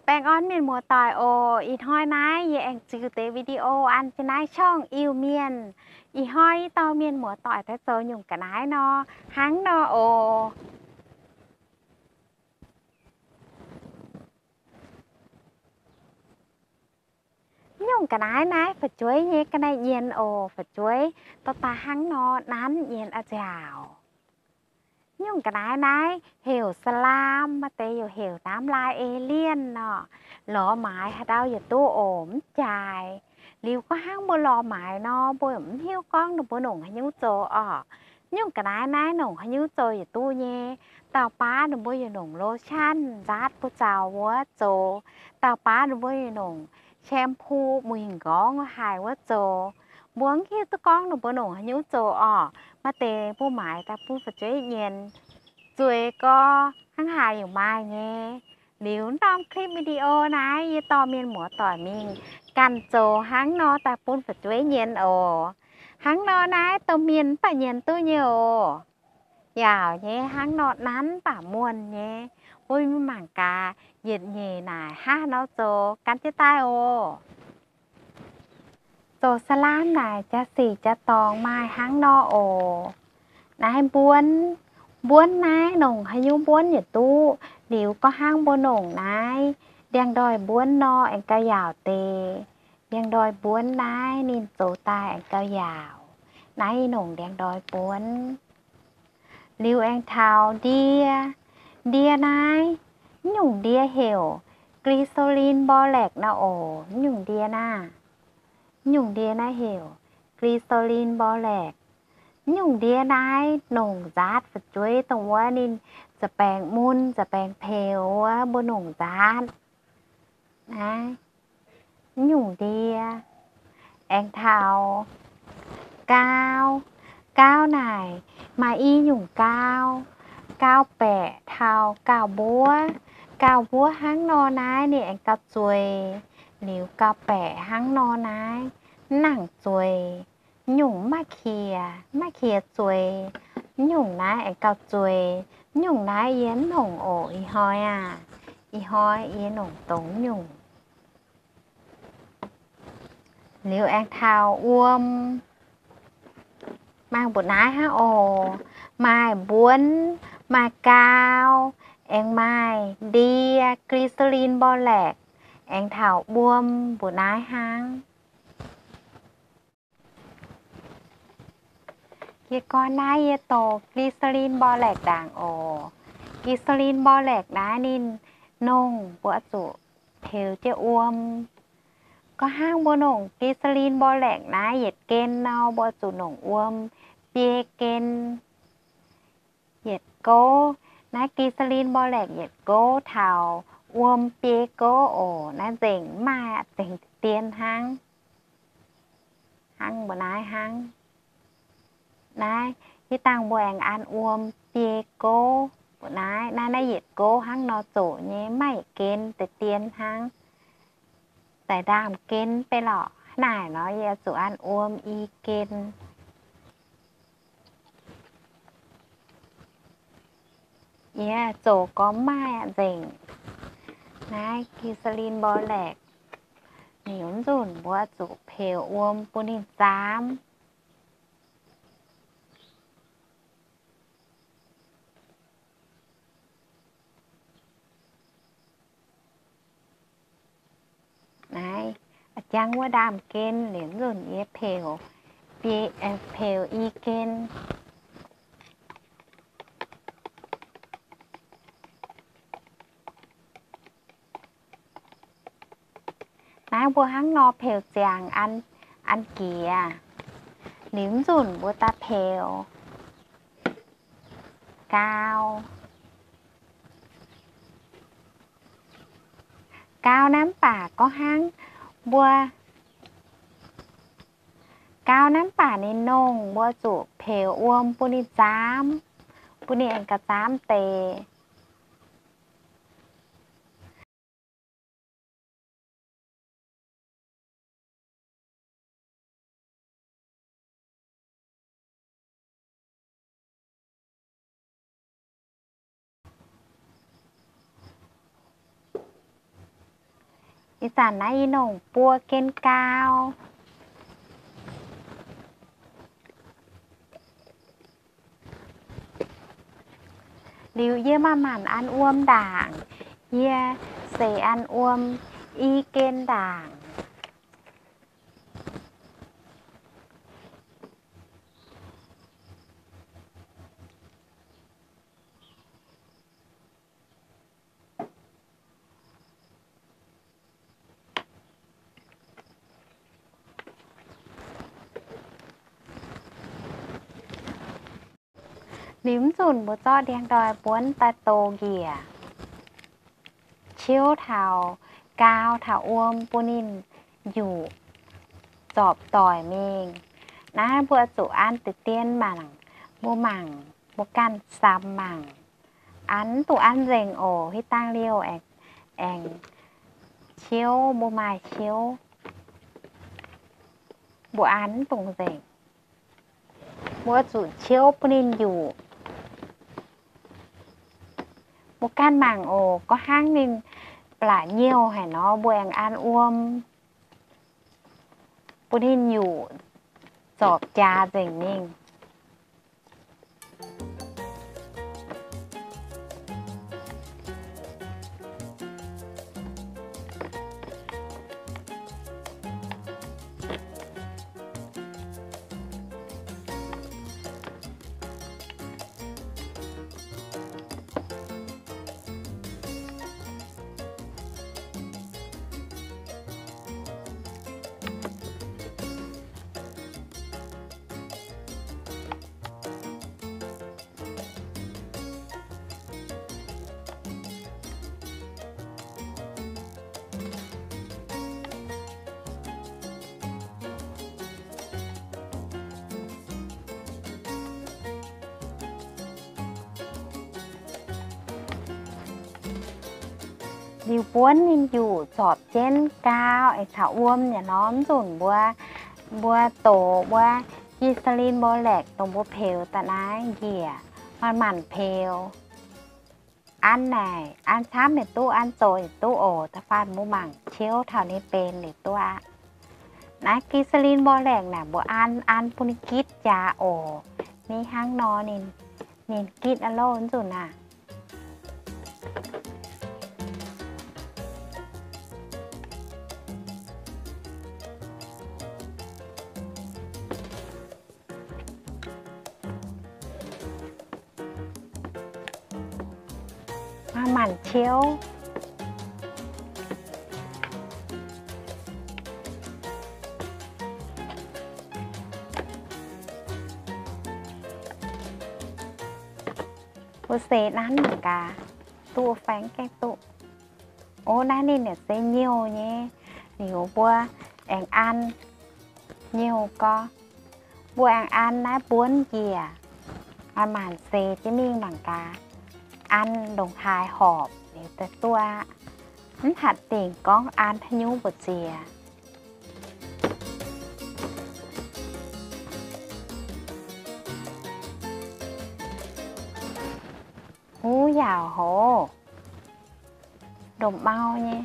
Baengh orn mienh muoz-doic oc. Ih hnoi naaiv yie aengx ziux deix video an jienv naaiv ช่อง Iu-Mienh. Ih hnoi yie dorh mienh muoz-doic daaih zoux nyungc ga'naaiv nor, hnangv nor oc. Nyungc ga'naaiv naaiv fu'jueiv nyei ga'naaiv nyienx oc. Fu'jueiv dorh daaih hnangv nor nanv nyienx a'nziaauc. Nyungc ga'naaiv naaiv heuc สลาม, maaih deix yaac heuc น้ำลายเอเลี่ยน nor. Lorz maaiz haaix ndau yaac duqv oc, mv jaaix. Liuz gorngv hnangv mbuo lorz maaiz nor, mbuo mv hiuv gorngv ninh mbuo nongc haaix nyungc zoux orqc. Nyungc ga'naaiv naaiv nongc haaix nyungc zoux yaac duqv nyei. Dauh baav ninh mbuo yaac nongc lotion nzaatv buoz-zaux wuov zoux. Dauh baav ninh mbuo yaac nongc shampoo muic nqorngv haaix wuov zoux. Mbuo mv hiuv duqv gorngv ninh mbuo nongc haaix nyungc zoux orqc. Maaih deix mbuo maaiz daaih bun fu'jueiv nyienx zueiz gorx hnangv haaix yaac maaih nyei. Liuz norm clip video naaiv yie dorh mienh muoz-doic mingh ganh zoux hnangv nor daaih bun fu'jueiv nyienx oc. Hnangv nor naaiv domh mienh mv baac nyienx duqv nyei oc. Yaauc nyei, hnangv nor nanv mv baac muonh nyei. Mbuo mingh mangc gaax yietc nyeic naaic hnangv nor zoux gan jienv daaih oc. Zoux สลาม naaic jaax sic jaax dorngx maaih hnangv nor oc. Naaiv mbuonv, mbuonv naaiv nongc haaix nyungc mbuonv yaac duqv. Liuz gorngv hnangv mbuo nongc naaiv ndiangx-ndoih mbuonv nor aengx gauh yaauc deix. Ndiangx-ndoih mbuonv naaiv ninh zoux daaih aengx gauh yaauc. Naaiv nongc ndiangx-ndoih mbuonv. Liuz aengx taux ndie. Ndie naaiv, mv nyungc ndie heuc กลีเซอรีนบอแร็ก nor oc. Mv nyungc ndie naaiv, mv nyungc ndie naaiv heuc กลีเซอรีนบอแร็ก. Mv nyungc ndie naaiv nongc nzaatv fu'jueiv dongh wuov ninh za'baengx mun za'baengx peux wuov mbuo nongc nzaatv. Naaiv mv nyungc ndie. Aengx taux gaau. Gaau naaic maaih i nyungc gaau. Gaau baeqc taux gaau mbuov. Gaau mbuov hnangv nor naaiv ninh aengx gauh zueiz. Liuz gaau baeqc hnangv nor naaiv mv nangc zueiz. Mv nyungc mv maaih qiex, mv maaih qiex zueiz. Mv nyungc naaiv aengx gauh zueiz. Mv nyungc naaiv yie mv nongc oc. Ih hnoi aah, ih hnoi yie nongc dongh mv nyungc. Liuz aengx taux wuom. Maaih mbu'naaiv hnangv oc. Maaih mbuonv, maaih gaau, aengx maaih ndie, กลีเซอรีนบอแร็ก, aengx taux wuom mbu'naaiv hnangv. Yie gorn naaiv yie doqc กลีเซอรีนบอแร็ก ndaangc oc. กลีเซอรีนบอแร็ก naaiv ninh nongh mbuo zuqc peux jienv wuom. Gorngv hnangv mbuo nongc กลีเซอรีนบอแร็ก naaiv yietc gen nor, mbuo zuqc nongc wuom biei gen. Yietc gouv, naaiv กลีเซอรีนบอแร็ก yietc gouv taux wuom biei gouv oc. Naaiv nzengc mv maaih, zengc deix dien hnangv. Hnangv mbu'naaiv hnangv. Naaiv, yie dangh mbuo aengx an wuom biei gouv. Mbu'naaiv, naaiv, naaiv yietc gouv hnangv nor zoqc nyei, mv maaih yietc gen deix dien hnangv. Daaih ndaamv-gen beiv lorqc. Naaiv nor yie zuqc an wuom i gen. Yie zoqc gormx maaih aqv nzengc. Naaiv กลีเซอรีนบอแร็ก liuz nzunc mbuo zuqc peux wuom bun ninh zaamv. Naaiv, jangv wuov ndaamv-gen liuz nzunc yie peux, peux i gen. Naaiv mbuo hnangv nor peux ziangx an, an jiex. Liuz nzunc mbuo daaih peux gaau. Gaau naaiv mv baac gorngv hnangv mbuo, gaau naaiv mv baac ninh nongh, mbuo zuqc peux wuom bun ninh zaamv, bun ninh aengx gauh zaamv deix. Ih zanc naaiv yie nongc buo gen gau. Liuz yie manc-manc an wuom ndaangc. Yie seix an wuom i gen ndaangc. Liuz mv zunc mbuo zorqv ndiangx doic buonv daaih dox njiec, ciouv taux, gau taux wuom bun ninh nyuc zorpc doic mingh. Naaiv mbuo zuqc an deix dien mangc, mbuo mangc, mbuo ganh samx mangc. An duqv an nzengc oc. Hitv dangh liouh aengx, aengx ciouv, mbuo maaih ciouv, mbuo an dungx nzengc. Mbuo zuqc ciouv bun ninh nyuc. Mbuo ganh mangc oc. Gorngv hnangv ninh ba'laqc nyouh haic nor, mbuo aengx an wuom bun ninh nyuc zorpc jaax nzengc mingh. Liuz buonv ninh nyuc zorpc jienv gau, aengx caux wuom yaac norm nzunc mbuo, mbuo dox mbuo Glycerin Borax dongh mbuo peux daaih naaiv njiec, manc-manc peux. An naaic, an camv yietc duqv, an zoqc yietc duqv oc. Da'faanh mbuo mangc ciouv taux ninh benx liuz duqv aqv. Naaiv Glycerin Borax naaic mbuo an, an bun ninh gitv jaax oc. Ninh hnangv nor ninh, ninh gitv aqv loh nzunc naaic. Manc-manc ciouv. Mbuo seix nanv mangc gaax, duqv faeng gaengh duqv. Ov, naaiv ninh yaac se nyouh nyei. Liuz mbuo aengx an nyouh gorx. Mbuo aengx an naaiv mbuonv njiec, manc-manc seix jienv mingh mangc gaax, an ndongc haaix horpc liuz daaih duqv aqv. Mv hatc dingc gorngv an haaix nyungc mbu'ziex. Huv, yaauc hov, ndomh mau nyei.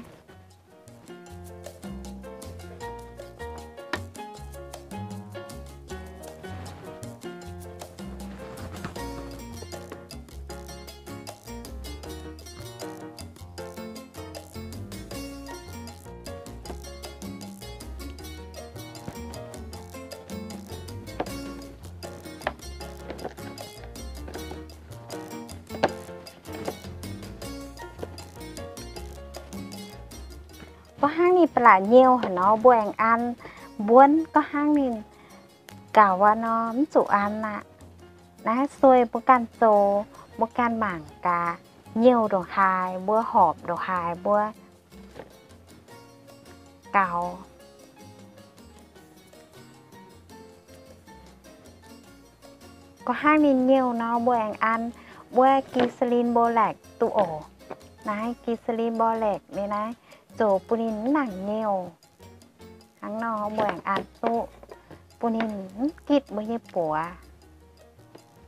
Gorngv hnangv ninh ba'laqc nyouh haic nor, mbuo aengx an mbuonv gorngv hnangv ninh gaux wuov nor, mv zuqc an aqv. Naaiv sueih mbuo ganh zoux, mbuo ganh mangc gaax, nyouh ndongc haaix mbuo horpc ndongc haaix mbuo gaux. Gorngv hnangv ninh nyouh nor, mbuo aengx an wuov glycerin borax duqv oc. Naaiv glycerin borax ninh naaiv zoux bun ninh mv nangc nyouh. Hnangv nor mbuo aengx an duqv, bun ninh mv gitv mbuo nyei buoz.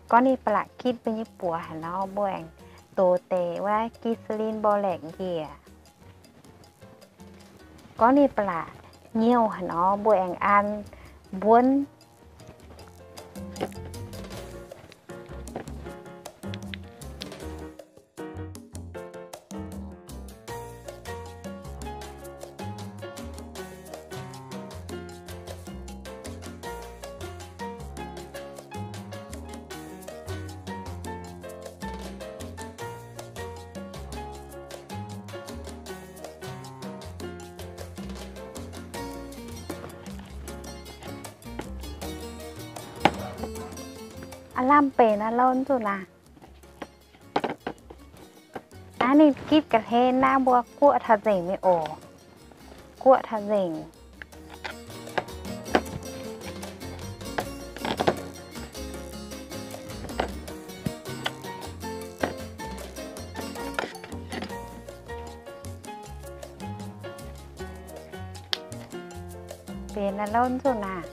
Gorngv ninh ba'laqc gitv mbuo nyei buoz haic nor, mbuo aengx dox deix wuov glycerin borax njiec. Gorngv ninh ba'laqc nyouh haaix nor mbuo aengx an mbuonv. Aav lamh benx aqv, lorz zuqc naaic. Naaiv ninh gitv ga'hlen naaiv, mbuo guoqv taux nzengc mingh oc. Guoqv taux nzengc. Benx aqv, lorz zuqc naaic.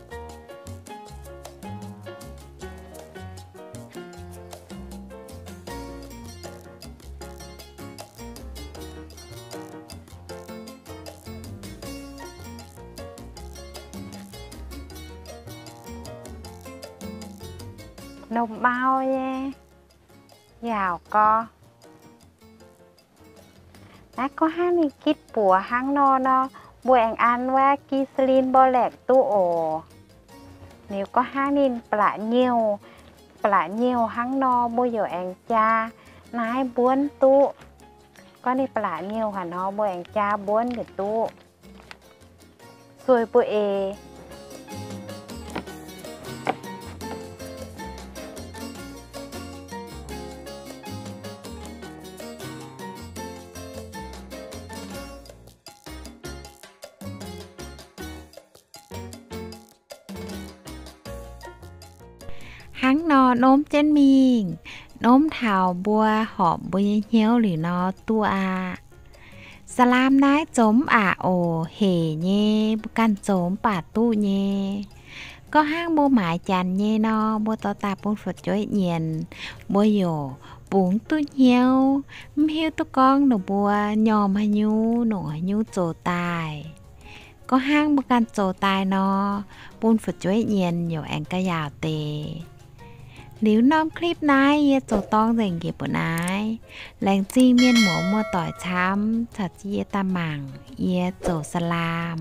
Norm mau nyei yaauc gorx. Naaiv gorngv hnangv ninh gitv buoz hnangv nor nor, mbuo aengx an wuov กลีเซอรีน bor laeqc duqv oc. Liuz gorngv hnangv ninh ba'laqc nyouh, ba'laqc nyouh hnangv nor, mbuo yaac aengx jaa naaiv mbuonv duqv. Gorngv ninh ba'laqc nyouh haaix nor, mbuo aengx jaa mbuonv yietc duqv. Sueih mbuo eix. Hnangv nor nomv jienv mingh, nomv taux mbuo horpc mbuo nyei hnyouv liuz nor duqv aqv. Salaam naaiv zoux mv aqc oc, hec nyei, mbuo ganh zoux mv baac duqv nyei. Gorngv hnangv mbuo maaiz janx nyei nor, mbuo dorh daaih bun fu'jueiv nyienz, mbuo yaac bungx duqv hnyouv, mv hiuv duqv gorngv ninh mbuo nyormh haaix nyungc, nongc haaix nyungc zoux daaih. Gorngv hnangv mbuo ganh zoux daaih nor, bun fu'jueiv nyienz yaac aengx gauh yaauc deix. Liuz norm คลิป naaiv yie zoux dorng nzengc njiec mbuo naaiv. Laengz zingh mienh muoz muoz-doic camv caux jienv yie daaih mangc yie zoux salaam.